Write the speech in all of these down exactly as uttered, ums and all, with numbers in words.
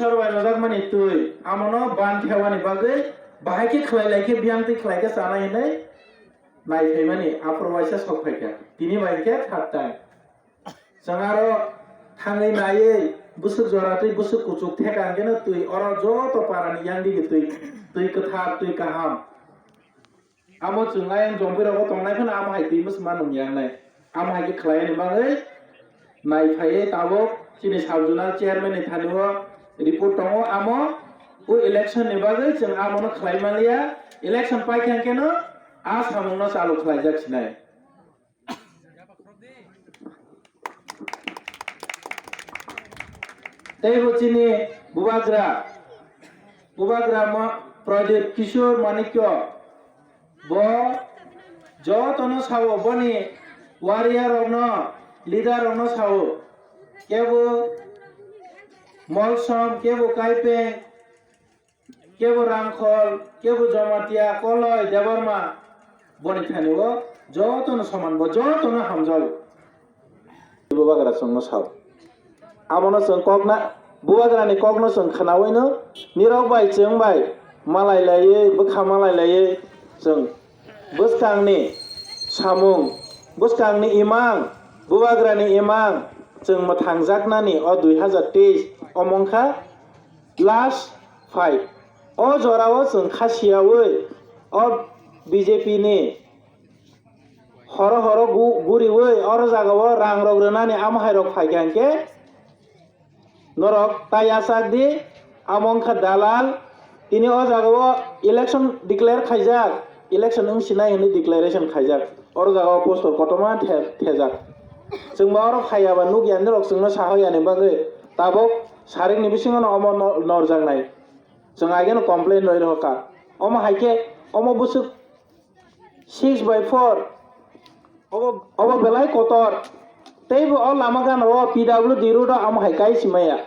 Sor bai rojakmani twi, amono ban thewani bagwi bahai khe khlai lai khe biyang twi khlai khe chanai hinwi nai phaimani aphuru waisa sok phaikha. Tini bai khe third time. Chwng aro thangwi naiwi bwswk jora twi bwswk kuchuk theka hwnkhe no twi oro joto parani yang digi twi, twi kwthar, twi kaham. Amo chwng ayang jompi rogo tongnai phano amo hai twi bwswk ma nung yang nai. Amo hai khe khlai ani bagwi nai phaiwi tabuk chini sub zonal chairman ni thani o report tongo. Amo o election ni bagwi chwng amo no khlai man liya. Election pai khe hwnkhe no a samung no chalu khlai jak sinai. Tei bo chini bubagra, bubagra mo-, Pradip Kishore Manikya, bo jotono sao, boni warrior rokno, leader rokno sao, kebo Molsom, kebo Kaipeng, kebo Rangkhol, kebo Jamatia, Koloi, Debbarma, boni thani o jotono soman, bo jotono hamjao. Bubagra chwngno sao. Abono chwng kokna, bubagrani kokno chwng khnaui no, nirok bai chwng bai malai laiwi, bwkha malai laiwi chwng bwskangni samung, bwskangni imang, bubagrani imang chwng mwthangjaknani o dui hazar teis omo wngkha last fight. O jorao chwng khasiyaui o B J P ni horo horo gu-, guriui oro jagao rang rok rwnani amo hai rok phaikha hwnkhe norok tai achak di, amo wngkha dalal. Tini o jagao election declare khaijak, election wng sinai hwnwi declaration khaijak, oro jagao poster kotorma the-, thejak. Chwngbo oro phaiya ba nukya norok chwngno sahoyani bagwi tabuk sarikni bisingo no omo no-, norjaknai. Chwng ageno complain roi rokha. Omo hai khe omo bwswk six by four. Obo, obo belai kotor. Teibo o lama gana o P W D road o omo hai kai simaya.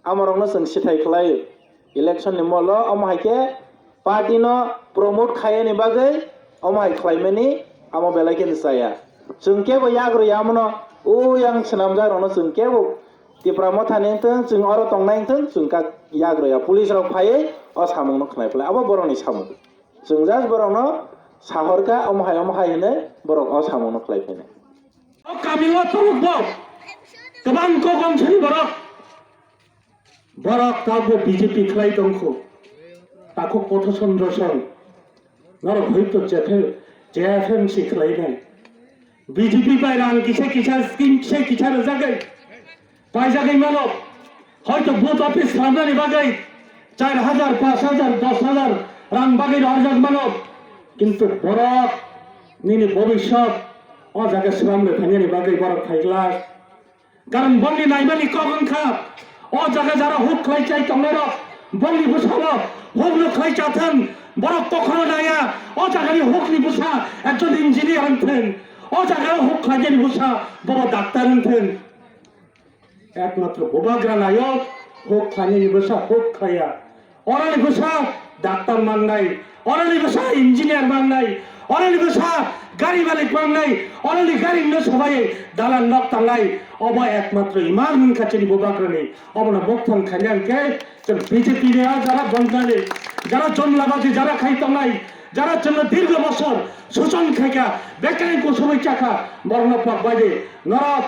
Amorokno chwng sithai khlai. Election ni molo omo hai khe party no promote khaiyani bagwi omo hai khlaimani amo belai khe chaya. Chwng kebo yagrwi amono o yang swnamjak rokno chwng kebo Tipra Motha ni wngthung, chwng oro tongnai wngthung, chwng kak yagrwi ya. Police rok phaiwi o samung no khlai phlai. Abo borok ni samung. Chwng just borokno sahorkha, omo hai, omo hai hwnwi borok o samungno khlai phainai. O kamio tabukbo kwbang kok wngsani borok, borok tabukbo B J P khlai tongkho. Takhuk Potho Chandra Song, norok hoito J F M, J F M C khlainai. B J P bai rang kisa kisa, scheme kisa kisa rwjagwi paijagwi mano. Hoito booth office swnamnani bagwi char hajar, panch hajar, dos hajar rang bagwi rohorjak mano. Kintu borok nini bobiswt o jaga swnamwi phainani bagwi borok phai glak. Karon bongni naimani kok wngkha, o jaga jara huk khlai chai tongnairok, bongni bwsano hukno khlai chathang, borok kokhono naya, o jagani hukni bwsa ekjon engineer wngthwng, o jagao huk khlainani bwsa bobo doctor wngthwng. Ekmatro bubagra nayok huk khlainani bwsa huk khlaiya. Oroni bwsa doctor mangnai, oroni bwsa engineer mangnai, oroni bwsa gari malik mangnai, oroni gari no sobai dalan nok tangnai. Obo ekmatro iman wngkha chini bubagrani. Obono mokthang khaina hwnkhe chwng B J P ni a jara bonjani, jara jomlabadi, jara khai tongnai, jara chwngno dirgo bosor suchon khaikha, bekreng kusubui chakha, borokno pokbai di. Norok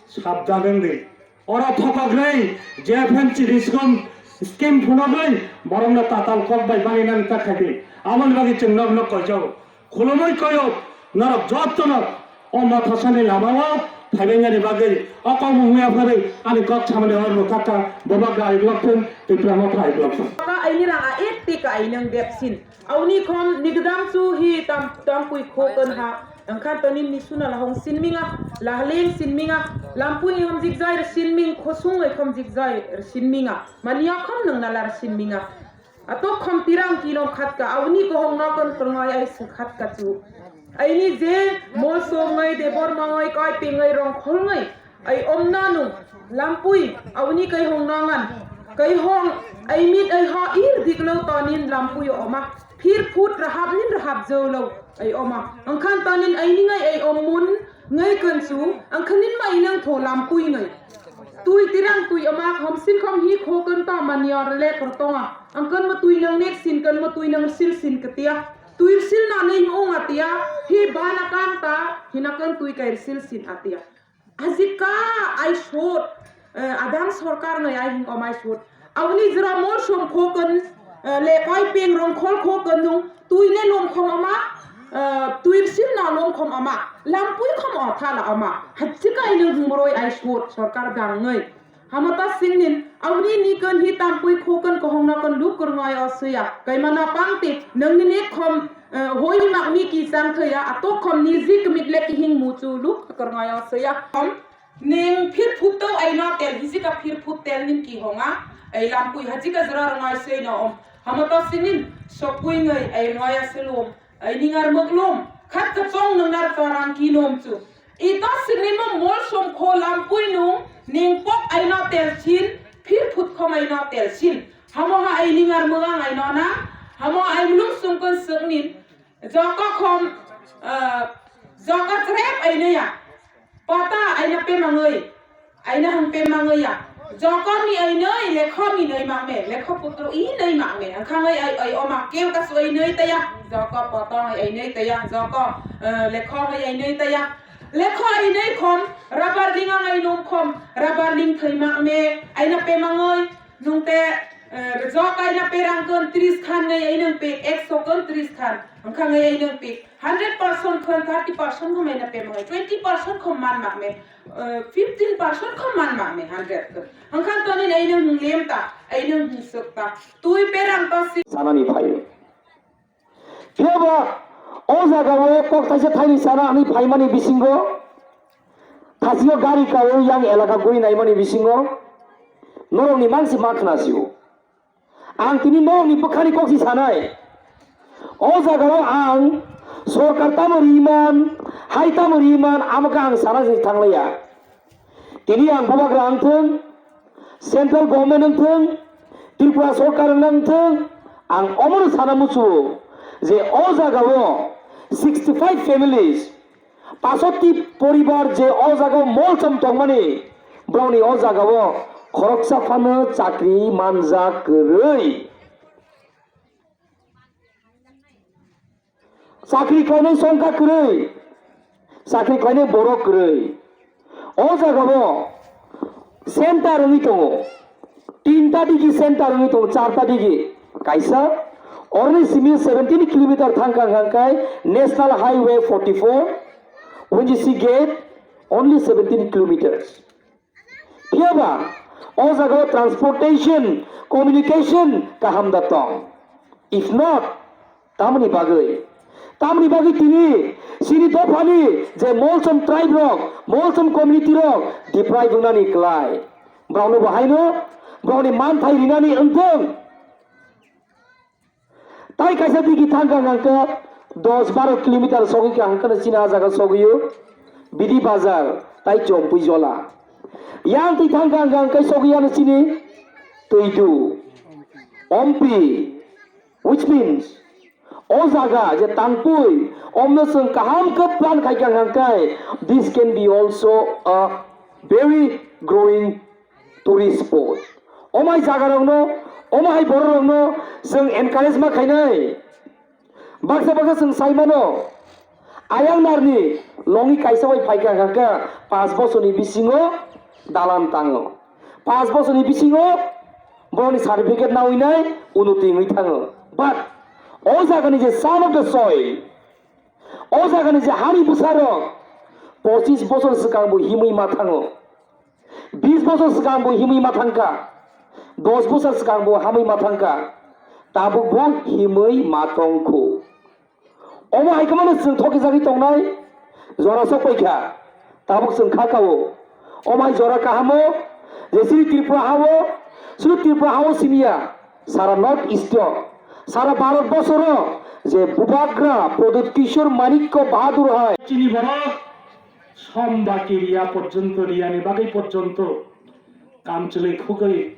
sabdan wng di. Oro thokok rei, J F M C ni scheme, scheme phunogwi borokno tatal kok bai baninani ta khaidi. Aboni bagwi chwng nokno koijago. Khulumui koyo, norok jottono o mothosani lamao phaibainani bagwi o kokmung ya pharwi ani kok samani oro nukha kha, Bubagra aiglok thung, Tipra Motha aiglok thung. Ka aini rang a ek tika ainang depsin. Auni khom nigdam chu hi tam, tampui kho kan ha. Angkhan tonin ni suna lahong sinminga, lahleng sinminga, lampui ni homjik jai re sinming, khosung ai khomjik jai re sinminga. Mania khom nang nalar sinminga. Atok khom tirang kilom khatka, auni kohong nokon krongai ai su khatka chu. Aini je mol songai, debor mangai, kai pengai, rong kholngai. Ai om nanu, lampui, auni kaihong nangan, kaihong, ai mit ai ha ir diklo tonin lampui oma, phir phut rahap nin rahap jolo, ai oma, angkhan tonin ai ningai ai om mun ngai kansu, angkhan nin mai nang tho lampui ngai. Tui tirang tui ama khom sin khom hi kho kan ta mani or le kor tonga. Ang kan ma tui nang nek sin kan ma tui nang sil sin katia. Tui sil na nei ong atia. Hi ba na kan ta hina kan tui kai sil sin atia. Ajika ai sot, eh, adang sorkar ngai ai hing om ai sot. Aboni jora mol som kho kan, eh, le koi peng rong khol kho kan nung. Tui ne lom khom ama, eh, tui sil na lom khom ama. Lampui khom o thala ama. Hajika ai nung hung boroi ai sot sorkar dang ngai. Hamata singnin, aboni ni kan hi tampui kho kan kohong na kan luk kurngai o suya. Kaimana pangti, nangni ne khom, eh, hoi mak mi ki chang thaya, atok khom ni ji kmit le ki hing muchu luk kurngai o suya. Khom, ning phir phut to ai no tel, hiji ka phir phut tel nin ki honga, ai lampui haji ka jra rongai sei no om. Hamata singnin, sokui ngai ai rongai a selum. Ai ningar maglum, khat ka chong nang nar ka rang ki nom chu. Ito sini mo mol som kho lampui nung, ning pok ai no tel sin, phir phut khom ai no tel sin. Hamo ha ai ningar magang ai no na, hamo ai mlung sung kon sung nin. Joko khom, ah, joko trep ai no ya. Pata aina pemangoi, aina hang pemangoi ya. Joko mi ainoi, lekho mi noi mangme, lekho putro i noi mangme. Angkhangoi ai, ai oma keu kasu ai noi taya. Joko potong ai, ai noi taya. Joko, eh, lekho ai, ai noi taya. Lekho ai noi khom, rabar lingang ai nung khom, rabar ling thoi mangme, aina pemangoi. Nung te, eh, jok aina perang kon tris khan ngai ai nung pik, ekso kon tris khan. Angkha ngai ai nung pik. Hundred percent kon thirty percent khom aina pemangai, twenty percent khom man mak me, eh, fifteen percent khom man mak me, hundred kon. Angkha toni ai nung lem ta, ai nung suk ta. Tui perang ta si. Sanani phai. Phiya ba o jaga o kok thaisa thaini sana ani phaimani bisingo thasio gari kawi yang elaka guri naimani bisingo norokni mansi ma khna sio. Ang tini norokni bwkhani kok si sanai. O jaga o ang sorkar tamo riman, hai tamo riman, amo khe ang sana si thanglaiya. Tini ang bubagra wngthung, central government wngthung, Tripura sorkar wngna wngthung, ang omono sana muchungo je o jagao sixty five families, pasoti poribar je o jagao molsom tongmani, borokni o jagao khoroksa phano chakri manjak kwrwi. Chakri khlainai songkha kwrwi, chakri khlainai borok kwrwi. O jagao center wngwi tongo, tinta digi center wngwi tongo, charta digi. Kaisa, oroni simi seventeen kilometer thangkha hwnkha khe National Highway forty-four, O N G C gate, only seventeen kilometers. Phiya ba o jaga o transportation, communication kaham da tong? If not, tamoni bagwi? Tamoni bagwi tini chini dophani je Molsom tribe rok, Molsom community rok deprive wngnani klai. Borokno bo haino borokni manthai rinani wngthung. Tai kaisa digi thangkha hwnkha khe dos baro kilometer sogwi kha hwnkhe chini ah jaga sogwio Bidi Bazar tai Chompui Jola. Yang twi thangkha hwnkha khe sogwi ano chini Twidu, Ompi, which means o jaga je tangpui omno chwng kaham khe plan khaikha hwnkha khe this can be also a very growing tourist spot. Omai jagarokno, omai bororokno chwng encourage ma khainai. Baksa baksa chwng sai mano, ayang narni longi kaisa bai phaikha hwnkha khe panch bosorni bisingo dalan tango. Panch bosorni bisingo borokni certificate nawi nai unnoti wngwi thango. But o jagani je son of the soil, o jagani je hani bwsarok pochis bosor swkang bo himwi ma thango. Bis bosor swkang bo himwi ma thangkha, dos bosor swkang bo hamwi ma thangkha, tabuk bo himwi ma tongkhu. Omo hai kwmano chwng thokijagwi tongnai jora sok paikha, tabuk chwng kha kao. Omo hai jora kahamo je chini Tripura hao, chini Tripura hao simiya, sara North East o, sara Bharat bosoro je Bubagra Pradyut Kishore Manikya Bahadur hai. Chini borok som ba kiriya porjonto, riyani bagwi porjonto kamchwlwi khugwi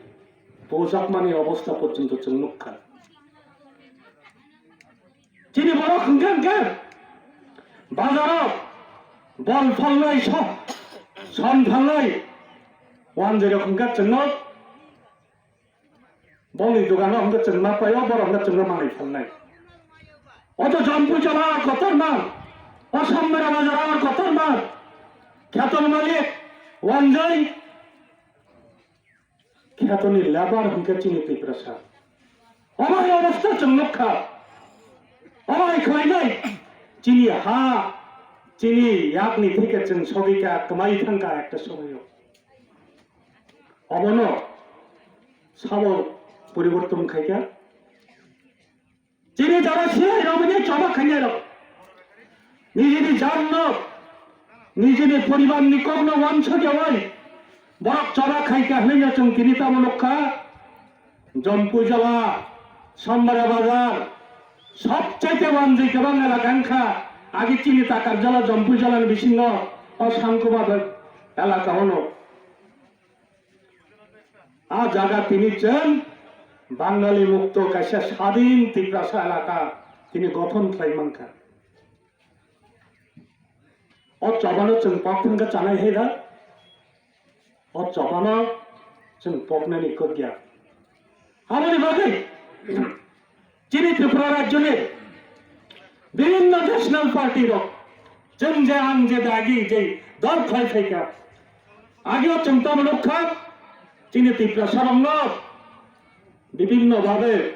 bojakmani obosta porjonto chwng nukha. Chini borok hwnkhe hwnkhe bazaro bol phalnai, so-, som phalnai, Wanjwi rok hwnkhe chwngno bongni dogano hwnkhe chwng ma paio, borok hwnkhe chwngno manwi phalnai. Oto Jampui jala kotorma, o Samra bazar o kotorma, kheto malik, wanjwi, khetoni labour hwnkhe chini Tiprasa. Omo hai obostha chwng nukha. Omo hai khlainai chini ha, chini yakni theke chwng sogwi kha, kwmai thangkha ekta somoio. Obono sabo poriborton khaikha. Chini jara sirai rok ni choba khainai rok. Nijini janno, nijini poribar ni kokno wansukya bai borok choba khaikha hwnwi no chwng tini tamo nukha. Jampui jala, Samra bazar, sobchaite wanjwi kwbang elaka wngkha. Agi chini Takar jala, Jampui jala ni bisingo o Sangkuma elaka hwno. A jaga tini chwng Bangali mukto kaisa sadin Tiprasa elaka tini gothon khlai mankha. O chobano chwng pok thangkha chanai hai da? O chobano chwng poknani kok ya. Aboni bagwi chini Tripura rajyoni bibhinno national party rok, chwng je ang je dagi je dol khlai phaikha. Ageo chwng tamo nukha, chini Tiprasa rokno bibhinno bhabe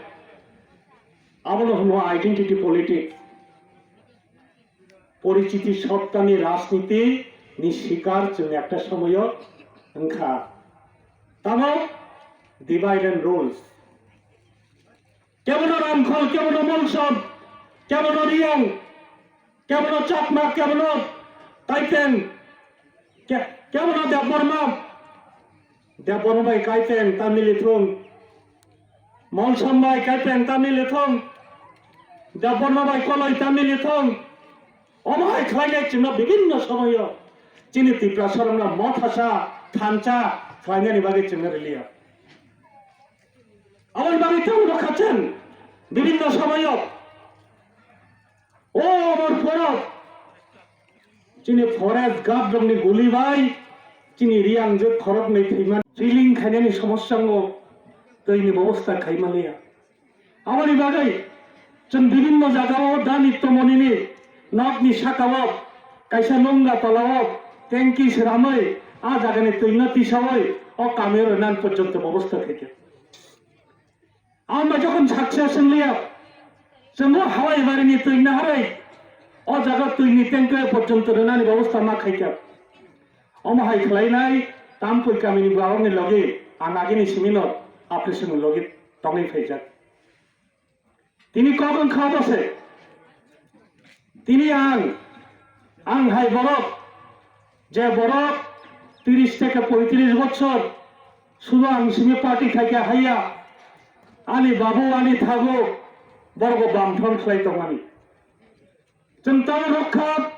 abono hwnwi identity politics. Porichiti sottani rajniti ni sikar chwng ekta somoyo wngkha. Tamo divide and rules. Kebono Ramkhol, kebono Molsom, kebono Riyang, kebono Chakma, kebono Kaiteng, ke-, kebono Debbarma. Debbarma bai Kaiteng ta mili thung. Molsom bai Kaiteng ta mili thung. Debbarma bai Koloi ta mili thung. Omo hai khlainai chwngno bibhinno somoyo chini Tiprasa rokno mothasa thansa khlainani bagwi chwngno riliya. Aboni bagwi tamo rokha chwng bibhinno somoyo o Omorpurok chini forest guard rokni guli bai chini Riyang je khoroknwi thwimani drilling khainani somosya wngo, twini bebosta khaimaliya. Aboni bagwi chwng bibhinno jagao dani tomonini nokni sakao kaisa nungga tolao tanki sramwi a jagani twino tisawi o kamio rwnani porjonto bebosta khaikha. Ang bai jokhon success wngliya, chwng o hawai barini twi naharwi o jaga twini tanki porjonto rwnani bebosta ma khaikha. Omo hai khlainai Tampui kamini borokni logi ang agini simino operation logi tongwi phaijak. Tini kok wngkha obo se. Tini ang, ang hai borok, je borok tiris theke poitris bochor sudo ang simi party khaikha haiya, ani babu, ani thago borok Bamfront khlai tongmani. Chwng tamo rwkha,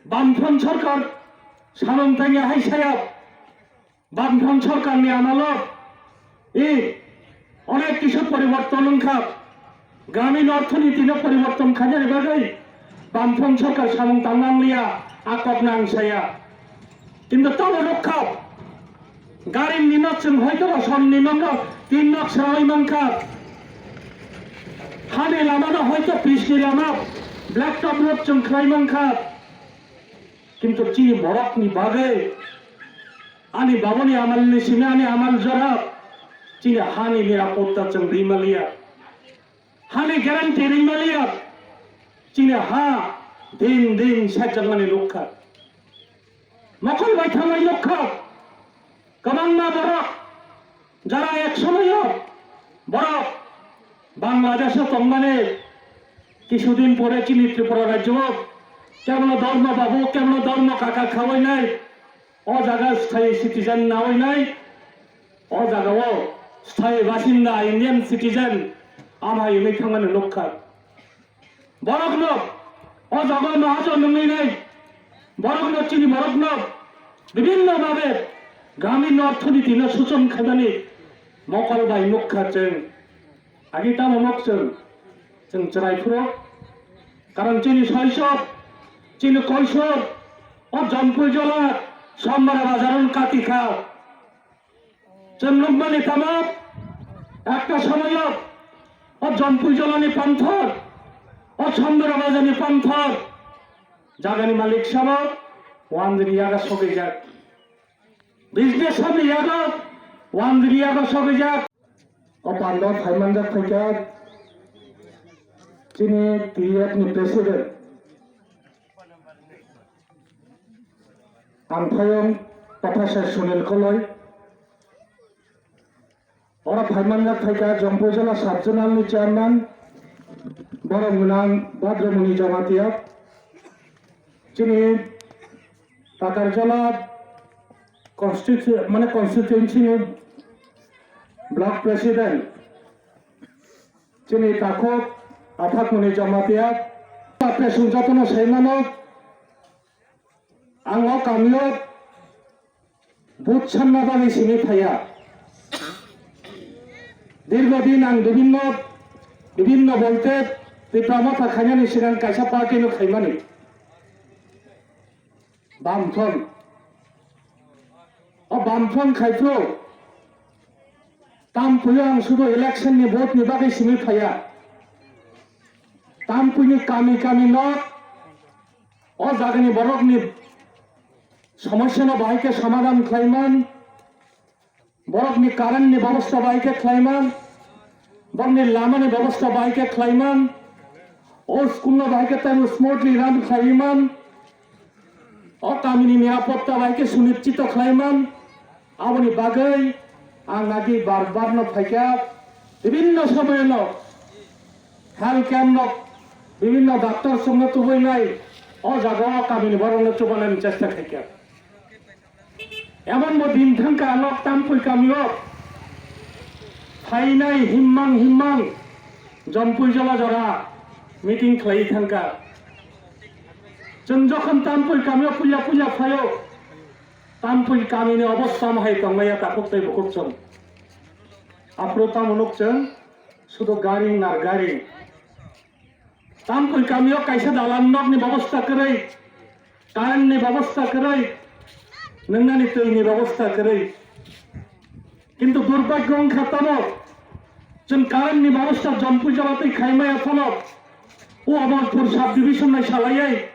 Bamfront sorkar samung tangya hai saya, Bamfront sorkarni amalo, i, onek kisu poriborton wngkha, gramin orthonitino poriborton khainani bagwi Bamfront sorkar samung tangna wngliya, a kokno ang saya. Kintu tamo rwkha, garini nok chwng hoito ba sonni nok no tin nok srawi mankha. Hani lama no hoito pisni lama, black top road chwng khlai mankha. Kintu chini borokni bagwi, ani babuni amalni simi ani amal jora, chini hani nirapotta chwng rimaliya. Hani guarantee rimaliya, chini ha din din sajjakmani nukha. Mokol bai thangwi nukha, kwbangma borok jara ek somoyo borok Bangladesho tongmani, kisudin pore chini Tripura rajyo kebono dhormo babu, kebono dhormo kaka khawainai, o jaga sthayi citizen nawainai, o jagao sthayi basinda, Indian citizen, amhai wngwi thangmani nukha. Borokno o jaga mahajon wngwi nai, borokno chini borokno bibhinno bhabe gramin orthonitino suchon khaimani mokol bai nukha chwng. Agi tamo nok chwng, chwng chwrai phuru. Karon chini soisok, chini koisok, o Jampui jola, Sombar bazar wng kati kha. Chwng nukmani tamo, ekta somoyo o Jompui Jolani panthor, o Chondro Bajani panthor, jagani malik sabo wandri yaga sogijak. Business sabo yaga wandri yaga sogijak. O pando phaimanjak phaikha chini T F ni president. Ang phayung Professor Sunil Koloi. Oro phaimanjak phaikha Jompui Jala Sub Zonal ni chairman, borok gwnang Bhadramoni Jamatia. Chini Takarjala constitu-, mane constituency ni block president. Chini takhuk Athakmoni Jamatia. Apre sung jotono saimano. Ang o kamio vote sanna bagwi simi phaiya. Dirgo din ang bibinno, bibinno bolte Tipra Motha khainani sigang kaisa party no khaimani. Bamfront. O Bamfront khaipro. Tampuio ang sudo election ni vote ni bagwi simi phaiya. Tampuini kami kami no o jagani borokni somosyano bahai khe somadhan khlaiman, borokni current ni bebosta bahai khe khlaiman, borokni lama ni bebosta bahai khe khlaiman, o school no bahai khe tei smoothly run khlaiman, o kami ni nirapotta bahai khe sunichchito khlaiman, aboni bagwi ang agi bar bar no phaikha, bibinno somoyano health camp rok, bibinno doctor songno tubuinai, o jaga o kami ni borok no chubanani chesta khaikha. Emon bo din thangkha, nok Tampui kamio phainai himmang himmang Jompui jola jora meeting khlai thangkha. Chwng jokhon Tampui kamio puila puila phaio, Tampui kamini obostha mohai tongmaya takhuk tei bukhuk chwng. Aphuru tamo nuk chwng sudo gari nar gari. Tampui kamio kaisa dalan nokni bebosta kwrwi, current ni bebosta kwrwi, nwngnani twi ni bebosta kwrwi. Kintu durbhagyo wngkha tamo, chwng current ni bebosta Jompui jola twi khaimaya phano, o Amarpur sub division nai salaiwi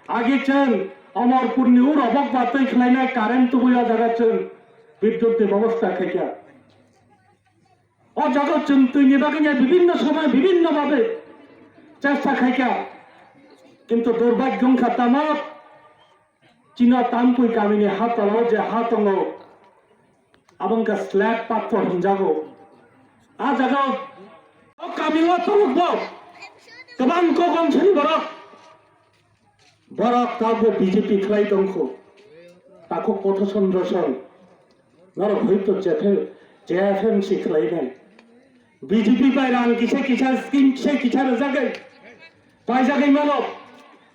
agi chwng Amarpur ni uro bokba twi khlainai current tubui o jaga chwng bidyut ni bebosta khaikha. O jaga chwng twini bagwi ya bibinno somoy bibinno babe chesta khaikha. Kintu durbhagyo wngkha tamo, chino Tampui kamini ha tolao je ha tongo, abo wngkha slab pathor hinjago. A jaga o kamio tolokbo kwbang kok wngsani borok. Borok tabuk B J P khlai tongkho. Takhuk Potho Chandra Song. Norok hoito J F M, J F M si khlainai. B J P bai rang kisa kisa scheme kisa kisa rwjagwi. Paijagwi mano.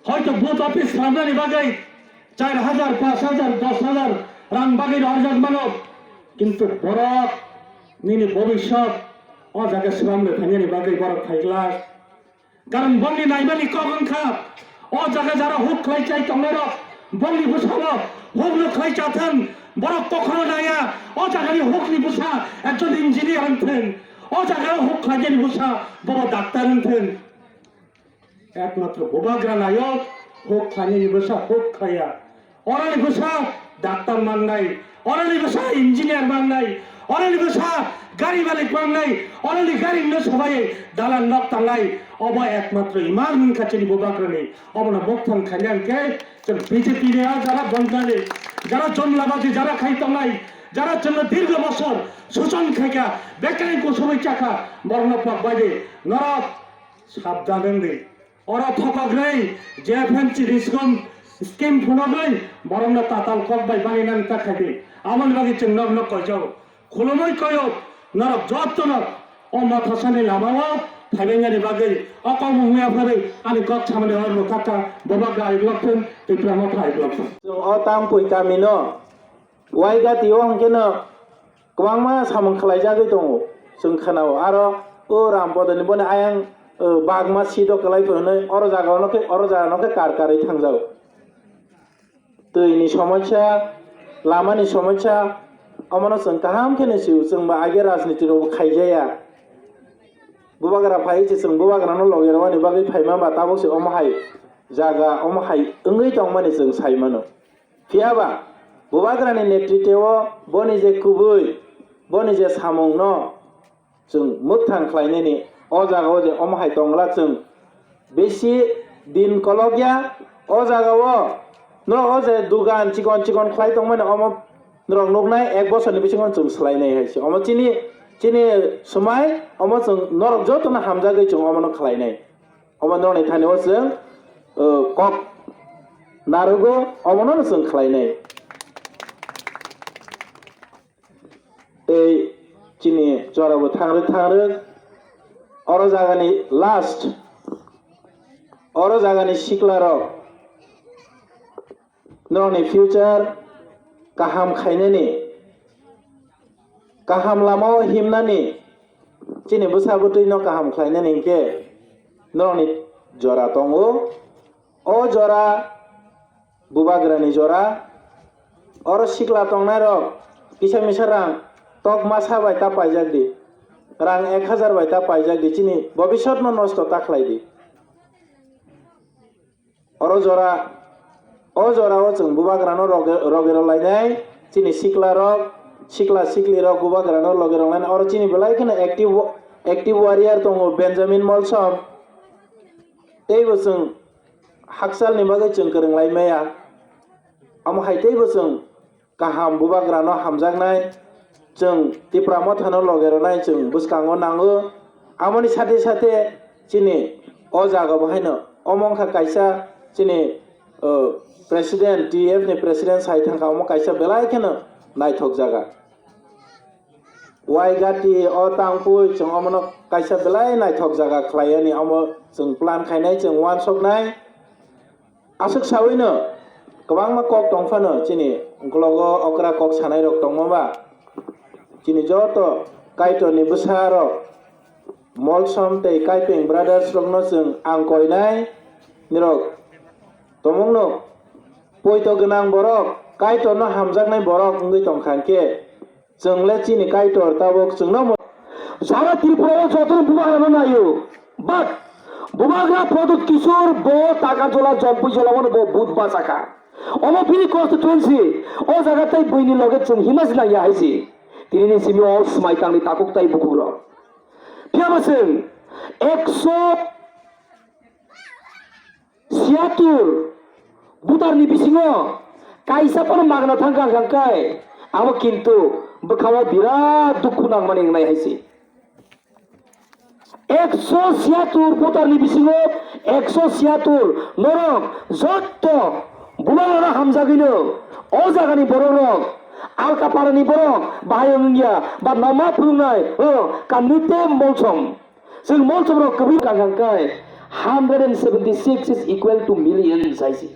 Hoito booth office slamnani bagwi char hajar, panch hajar, dos hajar rang bagwi rohorjak mano. Kintu borok nini bobishyot o jaga slamwi phainani bagwi borok phaigwlak. Karon bongni naimani kok wngkha, o jaga jara huk khlai chai tongnairok, bongni bwsano hukno khlai chathang, borok kokhoro naya, o jagani hukni bwsa ekjon engineer wngthang, o jagao huk khlainani bwsa bobo doctor wngthang. Ekmatro bubagra nayo huk khlainani bwsa huk khlaiya. Oroni bwsa doctor mangnai, oroni bwsa engineer mangnai, oroni bwsa gari malik mangnai, oroni gari no sabai dalan nok tangnai, obo ekmatro iman wngkha chini bubagrani. Obono mokthang khaina hwnkhe chwng B J P ni a jara bondani, jara jomlabaji jara khai tongnai, jara chwngno dirgo bosor suchon khaikha, bekreng kusubui chakha, borokno pok baidi norok sabdan wngdi. Oro thokok rwi J F M chini scheme, scheme phunogwi borokno tatal kok bai balinani ta khaidi. Aboni bagwi chwng nokno koijago. Khulumui koyok norok jottono o mothasani lamao phaibainani bagwi o kokmung ya pharwi ani kok samani oro nukha kha Bubagra I Block thun, Tipra Motha I Block thun. Chwng o Tampui kamino Waigati o hwnkhe no kwbangma samung khlaijagwi tongo, chwng khnao. Aro o Rampodoni boni ayang, o, bagma seat o kwlai phano hwnwi oro jagao no khe, oro jagano khe kar karwi thangjago. Twini somosya, lamani somosya, Omono chwng kaham khe ni sio, chwng ba age rajniti rok bo khaijaya. Bubagra phai se chwng bubagra no loge rwmani bagwi phaima ba tabuk se omo hai jaga, omo hai wngwi tongmani chwng sai mano. Phiya ba bubagra ni netritwo boni je kubui, boni je samung no chwng mwthang khlainani o jaga o je omo hai tongla chwng bisi din kolokya o jaga o norok o je dugan chikon chikon khlai tongmani omo norok nuknai ek bosorni bisingo chwng swlainai hai se. Omo chini, chini swmai omo chwng norok jotono hamjagwi chwng omono khlainai. Omo norokni thani o chwng, uh, kok narugo omono chwng khlainai. Tei chini jorabo thangrwk thangrwk oro jagani last, oro jagani siklarok norokni future kaham khainani, kaham lamao himnani, chini bwsa bwtwino kaham khlainani hinkhe norokni jora tongo. O jora bubagrani jora. Oro sikla tongnairok kisa misa rang tok masa bai ta paijak di, rang ek hajar bai ta paijak di, chini bobisotno nosto ta khlai di. Oro jora, o jorao chwng bubagrano roge-, rogero lainai, chini siklarok, sikla siklirok bubagrano rogero lainai. Oro chini belai kheno active, active warrior tongo Benjamin Molsom. Teibo chwng hakchalni bagwi chwng kwrwng lai maya. Omo hai teibo chwng kaham bubagrano hamjaknai, chwng Tipra Mothano loge rwnai chwng bwskango nango. Aboni sate sate chini o jaga bo haino omo wngkha kaisa chini, o, president, T F ni president sai thangkha, omo kaisa belai kheno naithok jaga. Waigati o tangpui chwng omono kaisa belai naithok jaga khlai yani, omo chwng plan khainai, chwng uansuknai. Aswk sawino kwbangma kok tong phano chini uklogo okra kok sanai rok tongma ba chini joto Kaitorni bwsa rok Molsom tei Kaipeng brothers rokno chwng ang koinai, nirok tomungno poito gwnang borok, Kaitorno hamjaknai borok wngwi tongkha hinkhe, chwng le chini Kaitor tabuk chwngno mo-, Jara Tripura o jotono bubagrano naio, but bubagra Pradyut Kishore bo Takarjola, Jampui jola bono bo vote bachakha. Omo bini constituency, o jaga tei buini loge chwng hima se nangya hai se. Tini ni simi o swmai tangni takhuk tai bukhuk rok. Phiya bo chwng ekso siyatur butarni bisingo kaisa phano magna thangkha hwnkha khe abo kintu bwkhao birat dukhu nangmani wngnai hai se. Ekso siyatur butarni bisingo ekso siyatur norok jotto bubagrano hamjagwino o jagani borokrok, Alkaparani borok bahai wngya ba noma phwrwngnai o kanwi te Molsom. Chwng Molsomrok kwbwi kang kang kai hundred and seventy six is equal to million saisi.